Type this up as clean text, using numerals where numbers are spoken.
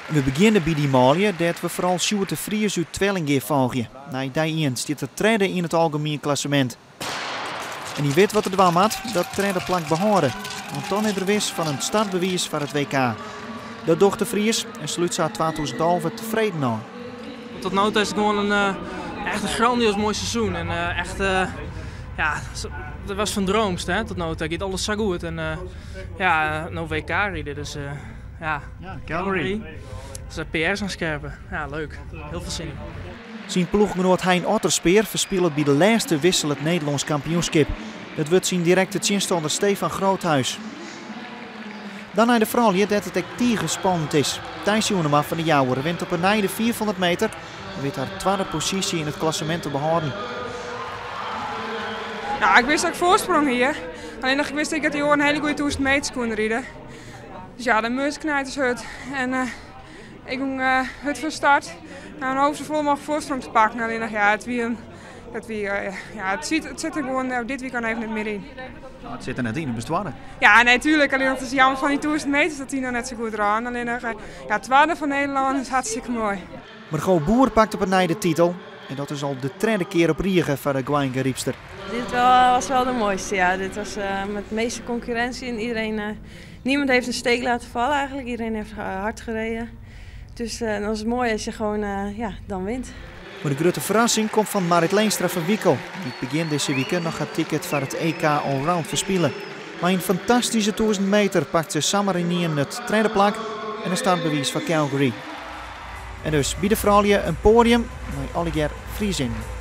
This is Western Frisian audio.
En we begjinne by dy manlju, dêr't we foaral Sjoerd de Vries út Twellingea folgje. Nei dei ien stiet er tredde yn it algemien klassemint. En hy wit wat er dwaan moat, dat tredde plak behâlde. Want dan is er wis fan in startbewiis foar it WK. Dat docht de Vries en slút sa 2011 tefreden ôf. Tot no ta is it gewoan in echt in grandioas moai seizoen. En echt, ja, dat was fan droomst hè, tot no ta giet alles sa goed. En ja, no WK ride, dus ja. Ja, Calgary. Dus PR's oanskerpe. Ja, leuk. Hiel folle sin yn. Syn ploechgenoat Hein Otterspeer ferspilet by de lêste wissel it Nederlânsk kampioenskip. Dat wurdt syn direkte tsjinstanner Stefan Groothuis. Dan nei de froulju, dêr't it ek tige spannend is. Thijs Joenema fan de Jouwer wint op 'e nij de 500 meter en wit har twadde posysje yn it klassemint te behâlden. Ja, ik wist dat ik foarsprong hie. Allinnich ik wist ek dat dy oaren hiele goede 1000 meters koene ride. Dus ja, de moast knijters hurd. En ik gong hurd fan start. Nou, en hoop safolle mooglik foarsprong te pakken. Allinnich ja, it wie in, it wie, ja, it sit, it sit der gewoan dit wykein even net mear yn. No, it sit der net yn, bist twadde. Ja, nee, tuurlijk. Allinnich it is jammer fan dy 1000 meters dat dy noch net sa goed rûn. Allinnich, ja, twadde fan Nederlân is hartstikke moai. Margot Boer pakt op 'e nij de titel. En dat is al de tredde kear op rige foar de Goaiïngarypster. Dit was wel de mooiste, ja. Dit was met de meeste concurrentie en iedereen, niemand heeft een steek laten vallen eigenlijk. Iedereen heeft hard gereden. Dus dat is mooi als je gewoon ja, dan wint. Mar de grutte ferrassing komt fan Marit Leenstra fan Wikel, dy't begjin dizze wike noch har ticket foar it EK Allround ferspile. Mei in fantastyske 1000 meter pakt se samar ynienen it tredde plak en in startbewiis foar Calgary. En dus by de froulju in poadium mei allegear Friezinnen.